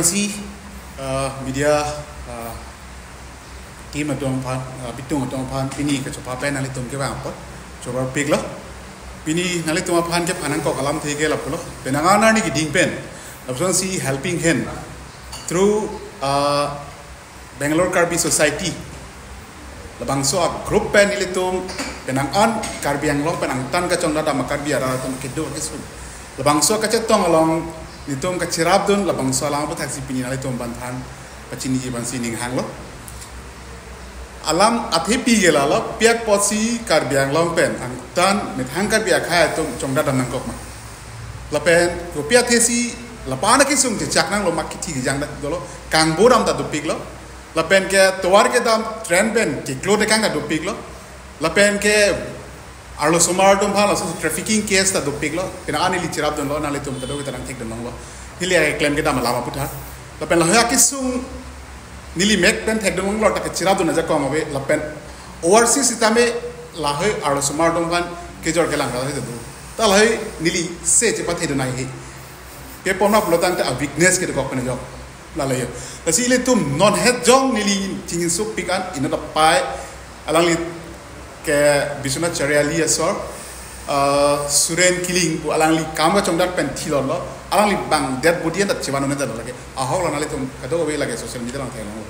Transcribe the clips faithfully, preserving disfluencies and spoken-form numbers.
Si, uh, media, uh, team atum aphan, uh, bitung atum aphan, pini kachopha pen nanglitum kevang apot chobar piklo. Pini nanglitum aphan kephan nangkok alamthe ke lapulo. Penang an arni keding pen, lapuson si helping hand through, uh, Bangalore Karbi Society, labangso a-group pen ilitum penang an Karbi Anglong pen angtan kachongdat dam a-Karbi arat atum kedo kesung. Labangso kachetong along nelitum kachirapdun, labangso alam aputhak si pini nanglitum aphan than pachiniji aphan si ning hanglo. Alam athepi ke lalo, pi apotsi Karbi Anglong pen angtan methang Karbi akhei atum chongdat dam nangkok ma. Lapen kopi athe si lapu-an akesung chechak nanglo ma, kithi kejang ta dolo, kangbo dam ta dopiklo. Lapen ke tovar kedam train pen keklo dekang ta dopiklo. Lapen ke arlosomar atum aphan laso trafficking case ta dopiklo. Penang an neli chirapdunlo, nanglitum kadokave ta nangthekdun longlo. Neli akeklem kedam alam aputhak. Lapen lahei akesung neli mek pen thekdun longlo, ta kachirapdun ajakong ave. Lapen overseas sitame lahei arlosomar atum aphan kejor kelang lahei ta do. Ta lahei neli se chepathedun ahi. Kepona pulo tangte a-weakness kedokok pen ajok. Lalo yo. Lasi ilitum non het jong neli chingin sopik an inut apai, alangli ke Biswanath Chariali asor, uh, Suren Killing pu alangli kam kachongdat pen thilotlo, alangli bang dead body an ta chevan un-edetlo lake. Ahok lo, nanglitum kadokave lake social media along theklonglo.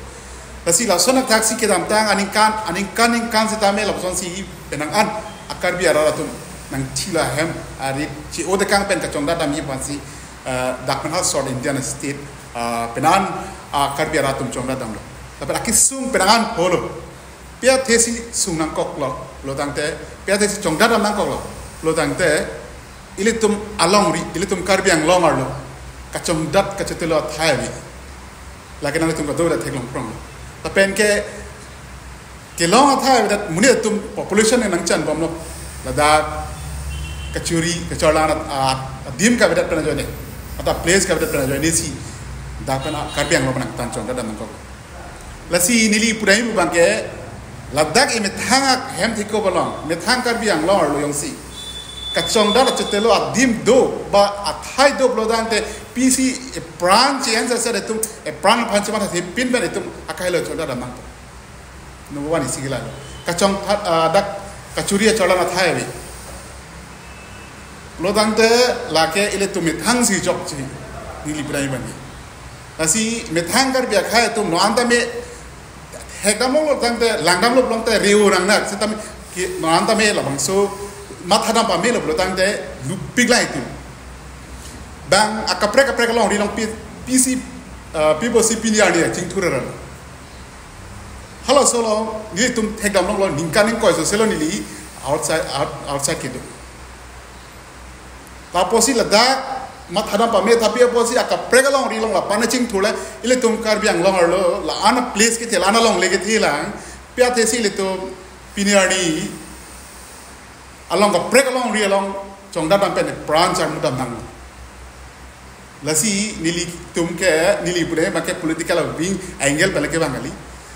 Lasi lason athak si kedamtang aningkan, aningkan ningkan sitame lapuson si penang an a-Karbi arat atum nangthilo ahem arit che-o dekang pen kachongdat damji aphan si, uh, dak pen ha South Indian state, uh, penang an, uh, Karbi arat atum chongdat damlo. Lapen akesung penang an holo. Pi athe si sung nangkoklo pulo tangte, pi athe si chongdat dam nangkoklo pulo tangte, ilitum alongri, ilitum Karbi Anglong arlo kachongdat kachotelo athai ave. Lake nanglitum kadokave ta theklong pronglo. Lapen ke kelong athai ave, that monit atum population nangchanbomlo. Ladak kachuri kacharlan at, at, adim kavedet pen ajoine, ata place kavedet pen ajoine si dak pen a-Karbi Anglong pen angtan chongdat dam nangkok. Lasi neli pudai abang ke, ladak emethang ahem thikop along, methang Karbi Anglong arlo jongsi kachongdat kachotelo adim do ba athai do pulo tangte, pisi epran che-en sasa atum, epran aphan chematha thepin pen itum akhei lo chongdat dam nangpo. Number one isi ke lalo. Kachong phat, ah, dak kachuri kacharlan athai ave. Pulo tangte lake ilitum methang si chokche, neli pudai abang ke. Lasi methang Karbi akhei atum non anta me hekdamlo pulo tangte, langdamlo pulo tangte, reu rangnak, sitame ke non anta me labangso mathadam pamelo pulo tangte lupik lang itum. Bang akaprek kaprek alongri along pi, pisi, uh, pi apotsi pini arni chingthur ra. Halaso along nelitum thekdam longlo, ningkan ingkoi soselo neli outside, out, outside kedo. Lapusi ladak mathadam pame, tapi apotsi akaprek alongri along lapu-an chingthur le, ilitum Karbi Anglong arlo la-an a-place kethe, la-an alongle kethe lang, pi athe si ilitum pini arni along kaprek alongri along chongdat dam pen pran charmu dam nang. Lasi nelitum ke, neli pudai abang ke political wing angle pen le kevang kali.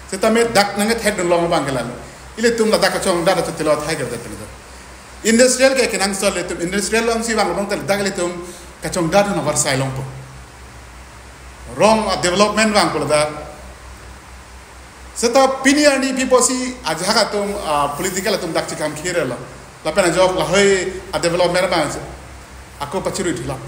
Sitame dak nangkethekdun long abang ke lalo. Ilitum ladak kachongdat kachotelo athai kedo pen do. Industrial ke kenangsot ilitum, industrial along si vang long tel dak ilitum kachongdat na varsai longpo. Rong a-development vangpo ladak. Seta pini arni pi apotsi ajahak atum, ah, political atum dak chekam kherelo. Lapen ajok lahei a-development abang ako pachirui thilo.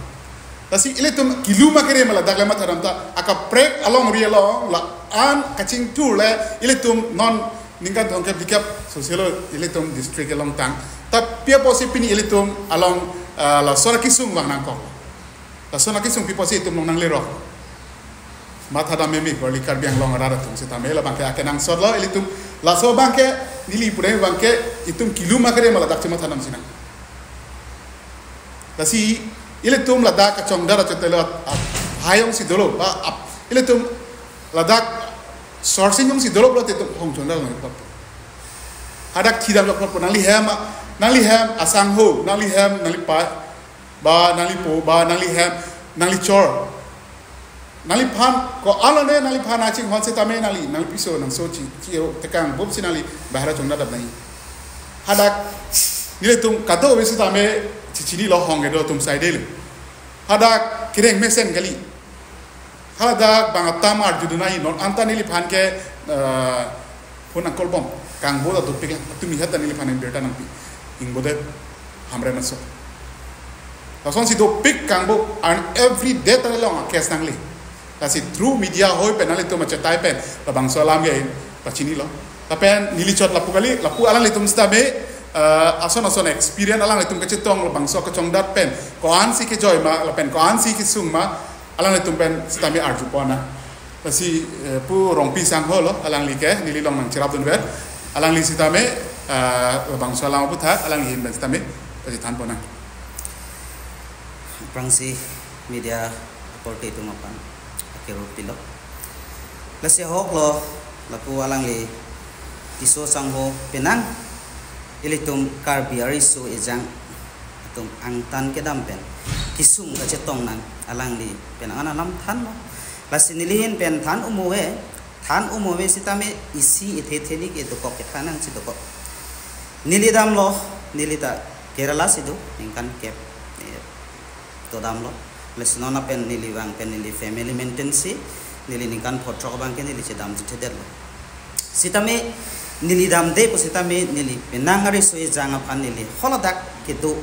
Lasi ilitum kilu ma kere ma ladak le mathadam ta, akaprek alongri along la-an kachingthur le ilitum non ningkan thomkep dikep soselo ilitum district along tang. Ta pi apotsi pini ilitum along, ah, lason akesung vang nangkok. Lason akesung pi apotsi itum along nanglerok. Mathadam meme, barli Karbi Anglong arat atum sitame labang ke akenangsot lo ilitum. Laso abang ke neli pudai abang ke itum kilu ma kere ma ladak chemathadam sinang. Lasi ilitum ladak kachongdat kachotelo at, at, athai jongsi dolo ba ap, ilitum ladak sourcing jongsi dolo pulote itum hong chongdat lang pot. Hadak thidam lang pot, nangli hem, nangli hem asangho, nangli hem, nangli pa, ba nangli po, ba nangli hem, nangli chor. Nangliphan ko-an lone nangliphan nangchinghon setame nangli, nangli piso nangso chi, chi-o tekang bom si nangli bahar chongdat dam nangji. Hadak nelitum kadokave setame chichinilo, hong kedo atum saidelo. Hadak kereng mesen kali. Haladak bang atam arjudun ahi non anta neliphan ke, eh, phone nangcall bom. Kangbo ta dopik ya. Tumi hata neliphan birta nangpi. Ingbo de hamre maso. Lasonsi dopik kangbo and every day ta long case nangli. Lasi through media hoi pen nanglitum achetai pen labangso alam ke pachinilo. Lapen neli chot lapu kali, lapu alanglitum sitame, eh, ason ason experience alanglitum kachetong labangso kachongdat pen ko-ansi kejoi ma, lapen ko-ansi kesung ma, alanglitum pen sitame arjupon nang. Lasi, eh, Pu Rongpi Sangho lo, alangli ke neli along nangcherapdunver. Alangli sitame, eh, labangso alam aputhak alangli ahin pen sitame pachethanpon nang. Aphrangsi media akorte atum aphan akero pilo. Lasi ahok lo, lapu alangli Tisso Sangho penang ilitum Karbi ariso ejang atum angtan kedam pen kesung kachetong nang alangli penang an alam thanlo. Lasi neli ahin pen than umove, than umove sitame isi ithe theni ke dokok kethan nangji dokok. Neli damlo, neli ta Kerala si do, ningkan kep, eh, to damlo. Lasi non pen neli vang pen neli family maintenance si, neli ningkan pho throk abang ke neli chedam chethedetlo. Sitame neli damde pu sitame neli penang ariso ejang aphan neli haladak kedo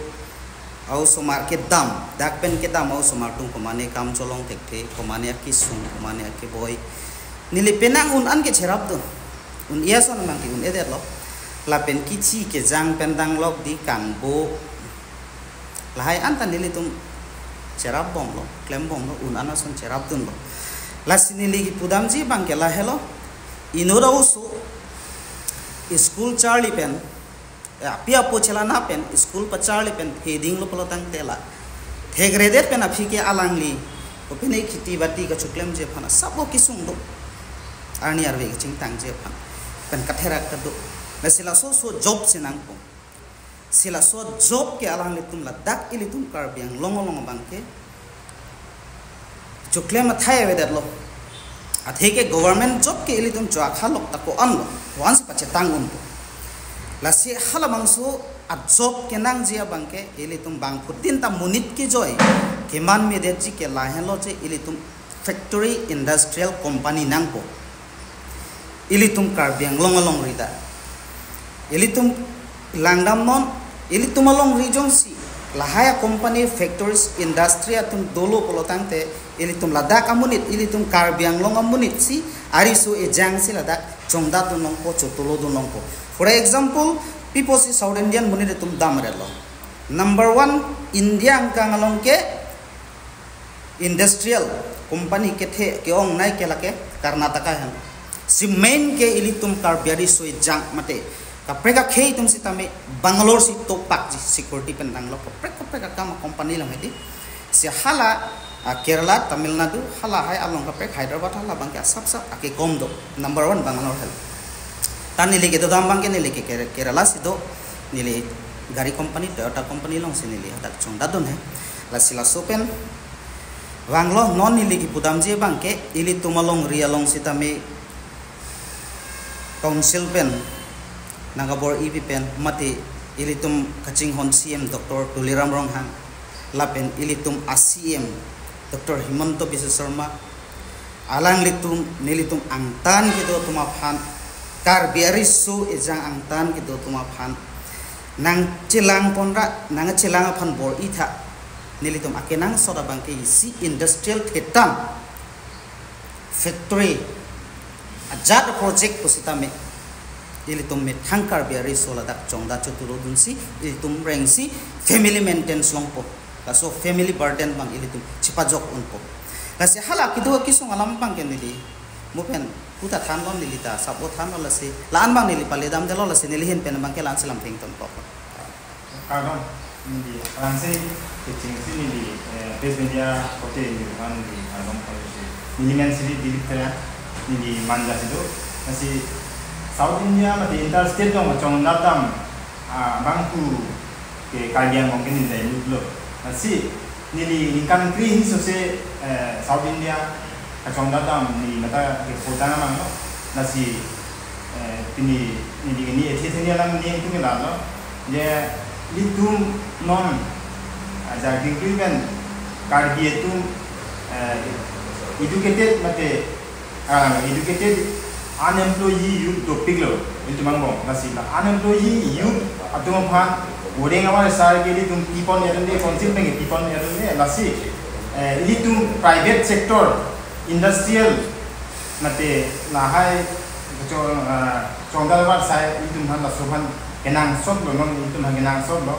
a-osomar kedam, dak pen kedam a-osomar atum komane kam cholong thekthe, komane akesung, komane akeboi. Neli penang un-an ke cherapdun. Un-e ason abang ke un-edetlo. Lapen kichi kejang pen danglok di kangbo. Lahai anta nelitum cherapbomlo, klembomlo, un-an ason cherapdunlo. Lasi neli kipudamji abang ke lahelo. Inut a-oso school charli pen, eh, api apo chelana pen, school pacharli pen, phedinglo pulo tangte la thekredet pen aphi ke alangli, kopine kheti bati kachoklemji aphan, sabo kesung do. Arni arve kachingthangji aphan. Pen katherak ta do. Lasi laso so job si nangpo. Si laso job ke alanglitum ladak ilitum Karbi Anglong along abang ke choklem athai avedetlo. Athe ke government job ke ilitum chua khalok ta ko-anlo, ko-ansi pachetang unpo. Lasi halabangso a-job kenangji abang ke ilitum bangphudin ta monit kejoi keman medetji ke lahenlo je ilitum factory industrial company nangpo. Ilitum Karbi Anglong alongri ta. Ilitum langdamnon, ilitum alongri jongsi lahai a-company, factories, industry atum dolo pulo tangte, ilitum ladak amonit, ilitum Karbi Anglong amonit si, ariso ejang si ladak chongdatdun longpo, chotulodun longpo. For example, pi pusi South Indian monit atum damrelo. Number one, India angkang along ke industrial company kethe ke-ongnei ke lake Karnataka ahem. Si main ke ilitum Karbi ariso ejang mate kaprek akhei atum sitame Bangalore si topakji, security pen danglok kaprek kaprek akam a-company along hedi. Si hala, ah, Kerala, Tamil Nadu, halahai along kaprek Hyderabad hala abang ke asap sap akekom do. Number one Bangalore helo. Ta neli kedo dam abang ke neli ke Kere-, Kerala si do, neli gari company, Toyota company alongsi neli hadak chongdatdun he. Lasi laso pen vanglo, non neli kipudamji abang ke ilitum alongri along sitame council pen nangkabor-ipi pen mate ilitum kachinghon C M Doctor Tuliram Ronghang lapen ilitum a-C M Doctor Himanta Biswa Sarma, alanglitum nelitum angtan kedo atum aphan, Karbi ariso ejang angtan kedo atum aphan nangchelangponra, nangchelang aphan bor-itha. Nelitum akenangsot abang ke isi industrial thetan, factory, ajat project pusitame ilitum methang Karbi ariso ladak chongdat chotulodunsi, ilitum rengsi family maintenance longpo. Laso family burden abang ilitum chepajok unpo. Lasi hala kedo kesung alam abang ke neli mo pen puta thanlo, neli ta sabo thanlo, lasi la-an abang neli paledamdetlo, lasi neli ahin pen abang ke la-ansi lam thengton po. Kardom, neli, alangsi kechengsi neli, eh, press media kote neli aphan neli kardom pajirsi. Neli men Sri Dilip Terang, neli Manja si do. Lasi South India mate interstate along kachongdat dam, ah, abangphu ke Karbi Anglong ke neli dai lutlo. Lasi neli ningkan kre hini sose, eh, South India kachongdat dam neli mata ke kotang abang lo. Lasi, eh, pini neli kini ethe theni alam ni tum ila lo. Je ilitum non, ah, ja kingkui pen Karbi atum, eh, Educated mate, ah, educated unemployee youth dopiklo, ilitum angbong, lasi la unemployee youth atum aphan, ureng avar asai ke ilitum pipon erdunde, council pen ke pipon erdunde, lasi, eh, ilitum private sector, industrial, mate lahai, chong, ah, chongdal avar asai, ilitum aphan laso aphan kenangsotlo, non ilitum aphan kenangsotlo.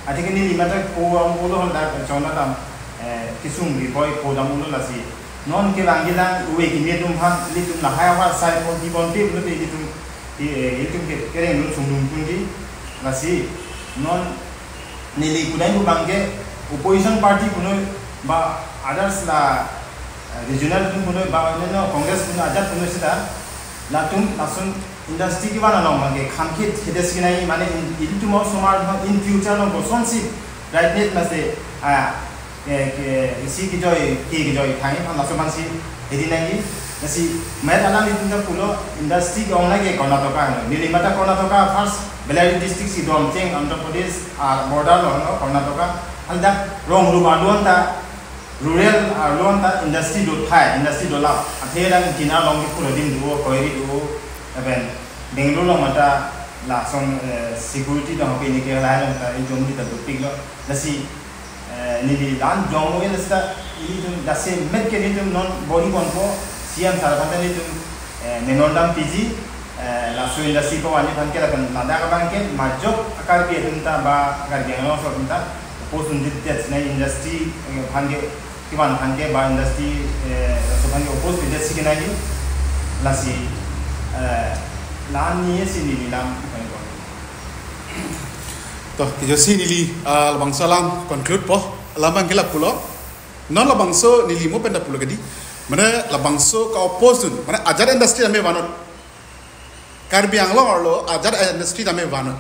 Athe ke neli mate po am ulo hon dak chongdal dam, eh, kesung ri boy po dam ulo lasi. Non kevang kelang uve kimi atum aphan, ilitum lahai avar asai po di ponte pulote ilitum, eh, ilitum ke kereng dun sung dun pun di lasi. Non neli kudai pu abang ke opposition party punoi ba others la, eh, regional atum punoi ba onyanyo Congress punoi ajat punoi seta latum lason industry kevan along abang ke kham khit khit si nai mane in, ilitum osomar in future along kosonsi brightness mate, ah, ke, ke, isi kejoi, ke kejoi thang aphan laso aphan si hedi nangji. Lasi mat alanglitum ta pulo industry ke-ong lake Karnataka heno. Neli mate Karnataka first Bellary district si Domcheng, Andhra Pradesh, ah, border lo heno Karnataka. Anta rong ruba luan ta rural, ah, luan ta industry do thai, industry do lap. Athe dang China along ke pulo dim do, koiri do, even Bangalore along mate lason, eh, security do pini ke lahai along ta ilitum di ta dopiklo. Lasi, eh, neli dan jong mo lasi ta ilitum jasemet ke ilitum non bori ponpo, C M sir aphan ta ilitum, eh, memorandum piji, eh, laso industry pavanji aphan ke lapen ladak abang ke majok a-Karbi atum ta ba Karbi Anglong asor atum ta oppose un-edet si nai industry, eh, aphan ke kevan aphan ke ba industry, eh, laso aphan ke oppose un-edet si ke nai lasi, eh, la-an ni si neli lam pen ko. To, kejoi si neli, ah, labangso alam conclude po. Alam abang ke lapulo. Non labangso neli mo pen ta pulo kedi. Mane labangso ke-oppose dun. Mane ajat industry tame vannon. Karbi Anglong arlo ajat industry tame vannon.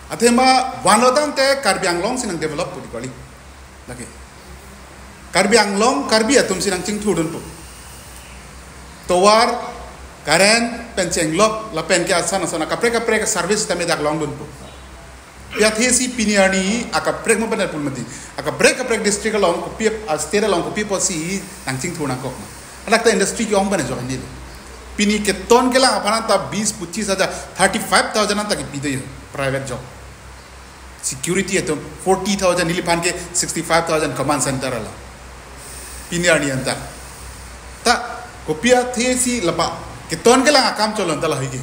Athema vanlo tangte Karbi Anglong si nang develop pu di kali. Lake. Karbi Anglong, Karbi atum si nang chingthur dunpo. Tovar, current, pen chenglok, lapen ke asan asan akaprek kaprek service tame dak long dunpo. Pi athe si pini arni akaprek mo pen pul mati. Akaprek kaprek district along kopi, ah, state along kopi apotsi nang chingthur nangkok ma. Adak ta industry ke-ong pen jok ni. Pini keton kelang aphan ta bis, pochis hajar, thirty five thousand anta kepi do yo, private job. Security atum forty thousand, neliphan ke sixty five thousand command center along. Pini arni anta. Ta kopi athe si laba keton kelang akam cholon ta lahai ke.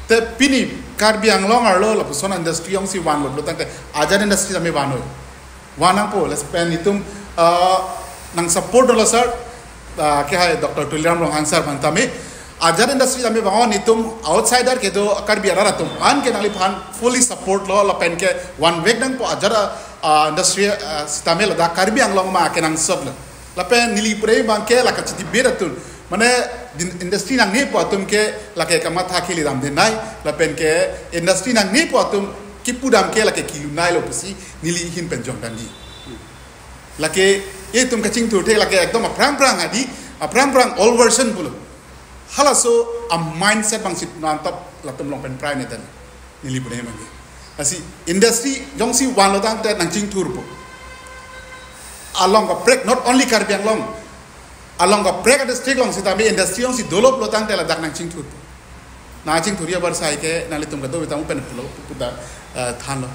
Te pini Karbi Anglong arlo lapuson industry jongsi vanlo pulo tangte ajat industry tame vannon. Van nangpo, lapen itum, ah, nang support dolo sir, ah, ke hai Doctor Tuliram Ronghang sir aphan tame. Ajat industry tame vannon, itum outsider kedo Karbi arat atum an ke nangliphan fully support lo lapen ke vanvek nangpo ajat, ah, industry, ah, sitame ladak Karbi Anglong ma kenangsot lo. Lapen neli pure abang ke la kachiti bed atum. Mane din industry nangne pu atum ke lake kamatha kele damde nai, lapen ke industry nangne pu atum kipu dam ke lake kilu nai lo pusi neli ahin pen jong damji. Lake itum kachingthur the lake ekdom aphrang phrang adi, aphrang phrang old version pulo. Halaso a-mindset abang si non ta latum along pen prai ne dan. Neli pune mangke. Lasi industry jongsi vanlo tangte nang chingthurpo. Along kaprek, not only Karbi Anglong. Along kaprek district along sitame industry jongsi dolo pulo tangte ladak nang chingthurpo. Nang chingthurji abar sai ke nanglitum kado beta mo pen pulo puta, eh, thanlo.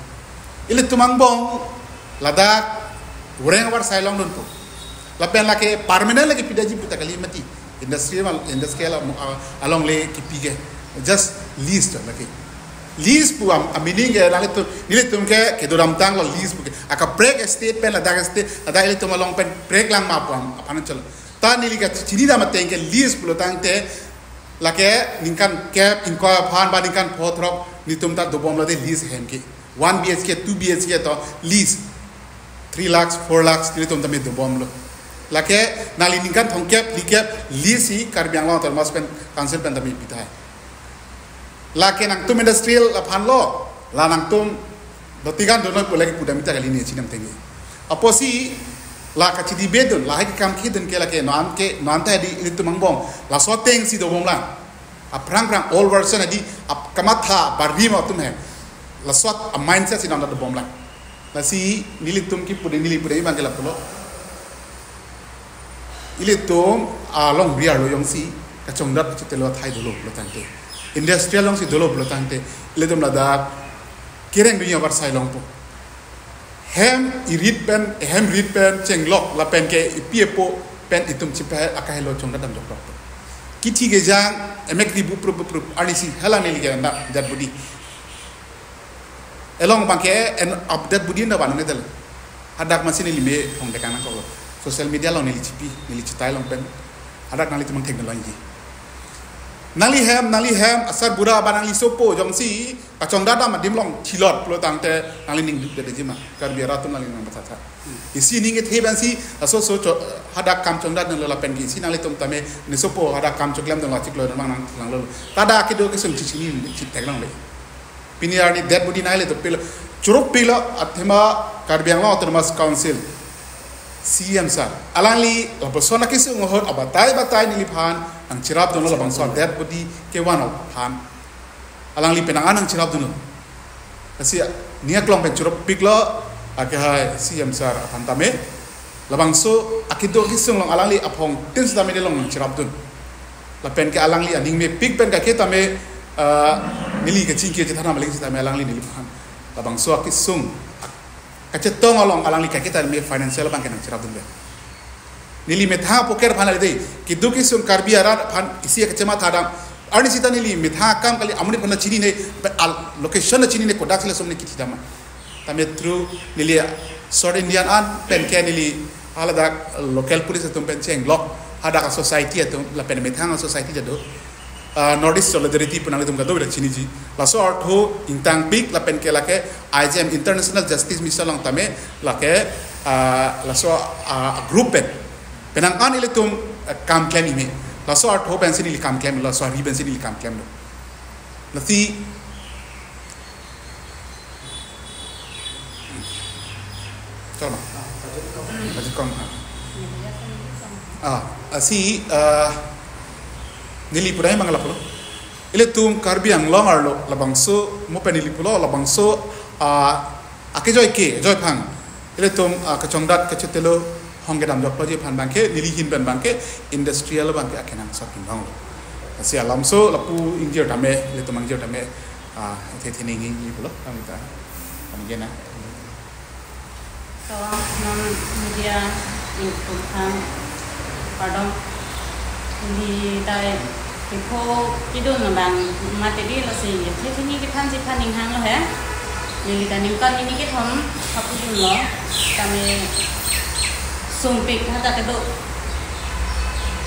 Ilitum angbong ladak ureng abar sai longdunpo. Lapen lake permanent lake pidaji puta kali mati. Industry mal, industry along, ah, along le kipi ke. Just lease to lake. Lease pu am, a meaning ke nanglitum, nelitum ke kedo dam tanglo lease pu ke. Akaprek state pen ladak state, ladak ilitum along pen prek lang ma pu am, aphan chalo. Ta neli kachini dam ateng ke lease pulo tangte lake ningkan kep ingkoi aphan ba ningkan pho throk nelitum ta dobomlo de lease ahem ke. One B H K, two B H K to lease. Three lakhs, four lakhs, nelitum tame dobomlo. Lake nangli ningkan thomkep, phlikep, lease si Karbi Anglong Autonomous pen, Council pen tame pi tahai. Lake nangtum industrial aphan lo, la nangtum dotigan dono pu lake pu dam ta kali ne chinam tenge. Apotsi la kachiti bedun, lahai ke kam khidun ke lake non ke, non ta di ilitum angbong. Laso ateng si dobomlang. Aphrang phrang old version adi, ap kamatha barim atum he. Laso a-mindset si non dobomlang. Lasi nelitum kipu de, neli pu de abang ke lapulo. Ilitum alongri arlo jongsi kachongdat kachetelo athai dolo pulotangte, industrial jongsi dolo pulotangte, ilitum ladak kereng dunji avarsai longpo. Hem irit pen, hem rit pen chenglok lapen ke ipi epo pen itum chipa akahelo chongdat damjok lok. Kithi kejang emek ri buprup buprup arnisi halang neli ke na dead body. Elong abangke en update budi na ban ngetel. Hadak masi neli me phong dekang nangkok. Social media along neli chipi, neli chitai long pen. Hadak nanglitum thek nangji. Nangli hem, nangli hem, asar bura ba nangli sopo jongsi kachongdat dam adim along thilot pulotangte nangli ning duk dede jima. Karbi arat atum nangli nang baca. Isi ning ethe pensi aso so cho-, hadak kam chongdat nanglo lapen ke isi nanglitum tame ne sopo hadak kam choklem dolo chiklo nang nang langlo. Tada kedo kesung chichini chithek nangle. Pini arni dead body nangli dopilo. Churupiklo athema Karbi Anglong Autonomous Council C E M sir. Alangli lapuson akesung ahut abatai batai neliphan nangcherapdunlo labangso dead body kevan aphan. Alangli penang an nangcherapdunlo. Lasi ning aklong pen churupiklo akehai C E M sir aphan tame. Labangso akedo kesung along alangli aphongtin sitame nelong nangcherapdun. Lapen ke alangli aning mepik pen kake tame, ah, neli kachingki chethan aling sitame alangli neliphan labangso akesung kachetong along alangli kake tame financial abangke nangcherapdun pen. Neli methang apoker aphan le dei, kedo kesung Karbi arat aphan isi kachema thadam. Arnisi ta neli methang akam kali amonit aphan chinine, pe al location chinine kodak sila somne kithi dam. Tame through neli South Indian an pen ke neli haladak local police atum pen chenglok hadak society atum lapen methang society jado. Ah, North East Solidarity pu nanglitum kadokave ta chiniji. Laso artho ingtangpik lapen ke lake I J M International Justice Mission along tame lake, ah, laso, ah, group pen penang an ilitum, ah, kam klem ime. Laso artho pensi neli kam klem, laso ari pensi neli kam klemlo. Lasi Chalo ma? Budget kom, ha. Ah, ah, si, ah, neli pura emang lapulo. Ilitum Karbi Anglong arlo labangso mo pen neli pulo labangso, ah, akejoi ke, joi phang. Ilitum, ah, kachongdat kachetelo hong kedam joklo ji aphan abangke, neli ahin pen abangke, industrial abangke akenangsot pindong. Si alamso lapu ingjir tame, ilitum ingjir tame, ah, the the ning neli pulo, kami ta. Kami gena. So, non media YouTube aphan, pardon, neli dai kepho kedun abang mati di lasi, the the ni kethan si phan ning hanglo he. Neli ta ningkan neli kethom, hapudunlo, tame sungpik hadak kedo.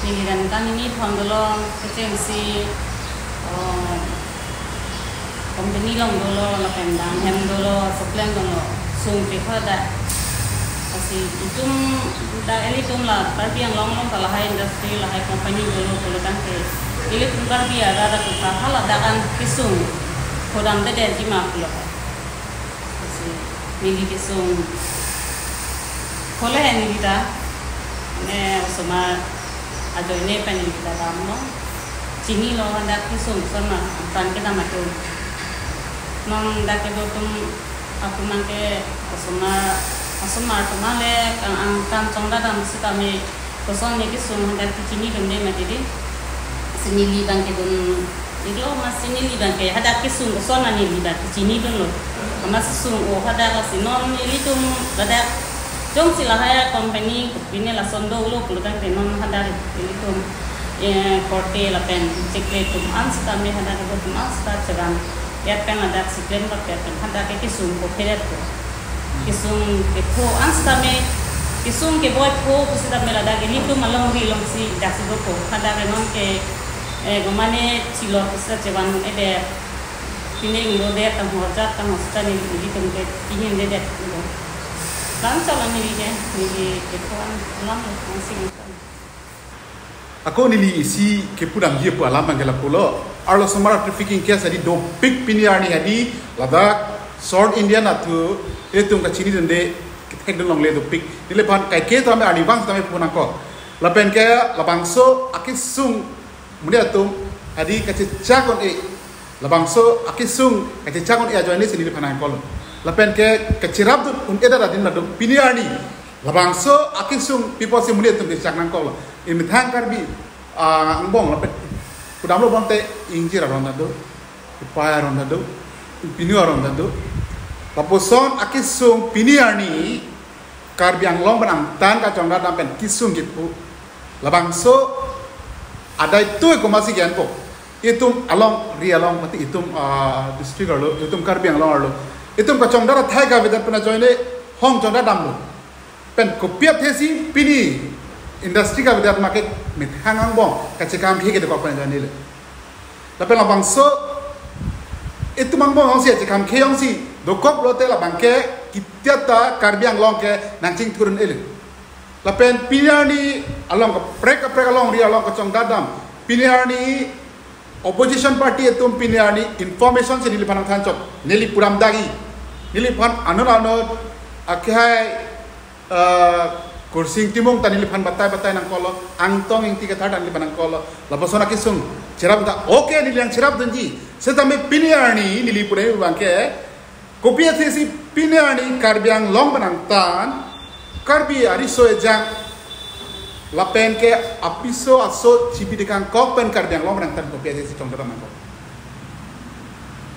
Neli ta ningkan neli thom dolo, kechengsi, oh, company along dolo, lapen dam hem dolo, supply dolo, sungpik hadak. Lasi itum dak ilitum la Karbi Anglong along ta lahai industry, lahai company dolo pulotangte, ilitum Karbi arat atum ta haladak an kesung khodam dede jima pulo. Lasi neli kesung khole neli ta, ne osomar ajoine pen neli ta damlo. Chinilo hadak kesung osomar aphan kedam atum. Non dak kedo atum, atum abangke osomar, osomar atum ale kang angkam chongdadam sitame koson ne kesung hadak kechinidunde mati di. Si neli abangke dun, iklo masi neli abangke hadak kesung koson neli abangke chinidunlo. Amat sung o hadak lasi non ilitum ladak jongsi lahai company pine lason dolo pulotangte non hadak ilitum, eh, korte lapen chikle atum an sitame hadak atum an sita cheram. Yat pen ladak si klem papiat pen hadak ke kesung ko pheret ko. Kesung kepho an sitame, kesung keboi pho pusitame ladak ilitum alongri alongsi daksi doko. Hadak ke non ke, eh, gomane chilor pusita chevan ede. Pine ingro det, tang horjat, tang hospital ni, nelitum ke pine ingro det, ingro. Lang chala neli ke, neli kepho an alam lo, ang sing. Ako neli isi kepudamji pu alam abangke lapulo. Arlo osomar trafficking case adi dopik pini arni adi, ladak South Indian atum ilitum kachinidunde kethekdun longle dopik. Neliphan kaike tame arnivang tame pu nangkok. Lapen ke labangso akesung muni atum adi kachechak un-e. Labangso akesung kachechak un-e ajoine si neliphan nangkoklo. Lapen ke kacherapdun un-edet adim ladak pini arni Labangso akesung pi apotsi monit atum kechak nangkoklo. Imethang Karbi, ah, angbong lapen kedamlo bonte ingjir aron ta do, ipei aron ta do, pinu aron ta do. Lapuson akesung pini arni Karbi Anglong pen angtan kachongdat dam pen kesung kipu. Labangso adai tui komatsi ke-enpo. Itum along, ri along, mate itum, ah, district arlo, itum Karbi Anglong arlo. Itum kachongdat athai kavedet pen ajoine hong chongdat damlo. Pen kopi athesi pini industry kavedet ma ke methang angbong kachekam ke kedokok pen ajoine le. Lapen labangso itum angbong jongsi kachekam ke jongsi dokok lote labang ke kitia ta Karbi Anglong ke nangchingthur un-e le. Lapen pini arni along kaprek kaprek alongri along kachongdat dam. Pini arni opposition party atum pini arni information si neliphan nangthanchot. Neli pudam dagi. Neliphan anut anut akehai, eh, Kursing Timung ta neliphan batai batai nangkoklo. Angtong Ingti Kathar ta neliphan nangkoklo. Lapuson akesung cherap ta, okay, neli nangcherapdunji. Setame pini arni neli pudam abang ke kopi athesi pini arni Karbi Anglong pen angtan, Karbi ariso ejang, lapen ke apiso aso chibi dekangkok pen Karbi Anglong pen angtan kopi athesi chongdat dam nangkok.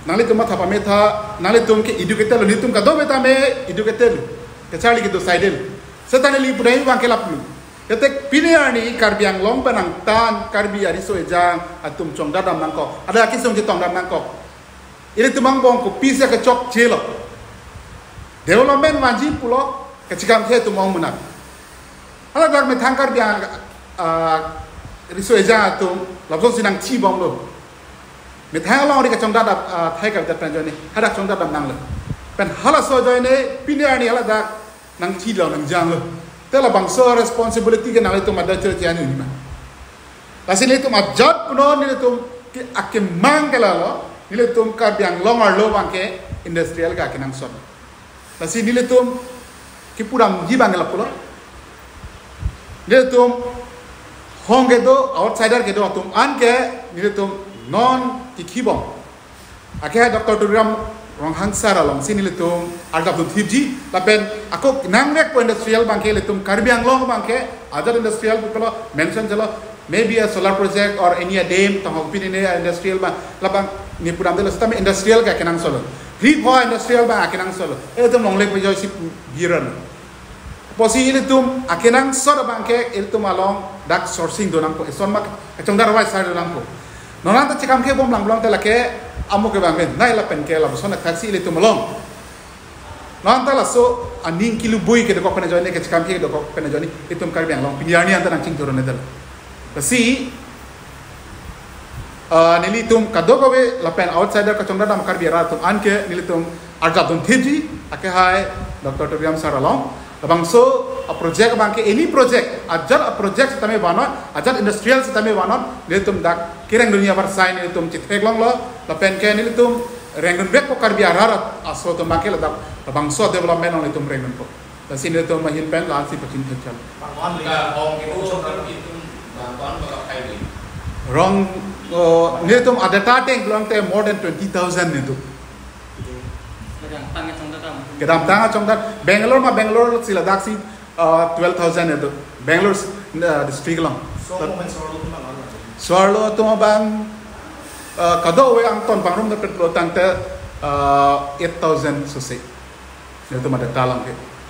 Nanglitum matha pametha, nanglitum ke educated lo, nelitum kadokave tame educated lo, kacharli kedo saidel. Seta neli pudam abang ke lapu. Kete pini arni Karbi Anglong pen angtan, Karbi ariso ejang atum chongdat dam nangkok. Adai akesung chetong dam nangkok. Ilitum angbong kopisi kechokchelo. Development vanji pulo, kachekam ke atum ong munak. Hala dak methang Karbi Ang-, ah, riso ejang atum, lapusonsi nangchibomlo. Methang alongri kachongdat dam, ah, athai kavedet pen ajoine, hadak chongdat dam nanglo. Pen halaso ajoine, pini arni hala dak nangchilo, nangjanglo. Te labangso responsibility ke nanglitum adai chiri chianu nima. Lasi nelitum ajat punon nelitum ke akemang ke lalo, nelitum Karbi Anglong arlo abang ke industrial ke akenangsot. Lasi nelitum kipudamji abang ke lapulo. Nelitum hong kedo, outsider kedo atum an ke nelitum non kikhibom. Akehai Doctor Tuliram Ronghang sir alongsi nelitum arjap dunthipji, lapen ako nangrekpo industrial abang ke ilitum Karbi Anglong abang ke ajat industrial pulo mention chelo, maybe a solar project or any a dam, tong hok pini ne industrial abang, labang ne pudamdetlo setame industrial ke akenangsotlo. Free pho industrial abang akenangsotlo. Ilitum longle pejoi si biran. Apotsi ilitum akenangsot abang ke ilitum along dak sourcing do nangpo, eson ma kachongdat rai sai do nangpo. Non anta chekam kebom lang pulote lake amo ke abang ke nai lapen ke lapuson athaksi ilitum along. Non anta laso aning kelubui kedokok pen ajoine, kachekam kedokok pen ajoine itum Karbi Anglong pini arni anta nangchingthur un-edetlo. Lasi, ah, nelitum kadokave lapen outsider kachongdat dam Karbi arat atum an ke nelitum arjap dunthipji, akehai Doctor Tuliram sir along. Labangso a project abang ke, any project, ajat a project setame vannon, ajat industrial setame vannon, nelitum dak kerengdunji aphan sai nelitum chitheklonglo, lapen ke nelitum rengdunvekpo, Karbi arat aso atum abang ke ladak labangso development along nelitum rengdunpo. Lasi nelitum ahin pen lasi pachini thekchal. Bang-an Ka hong ke tu itum bang-an baka highway. Rong, oh, nelitum a data ateng pulote more than twenty thousand nelitum. Kedamtang kachongdat dam. Kedamtang kachongdat. Bangalore ma Bangalore si ladaksi, uh, twelve thousand nelitum. Bangalore, uh, district along. So, mo men Soarlo atum bang-an. Soarlo atum abang, uh, kadokave angton bang rum dapat pulo tangte, uh, eight thousand sose. Nelitum a data along ke.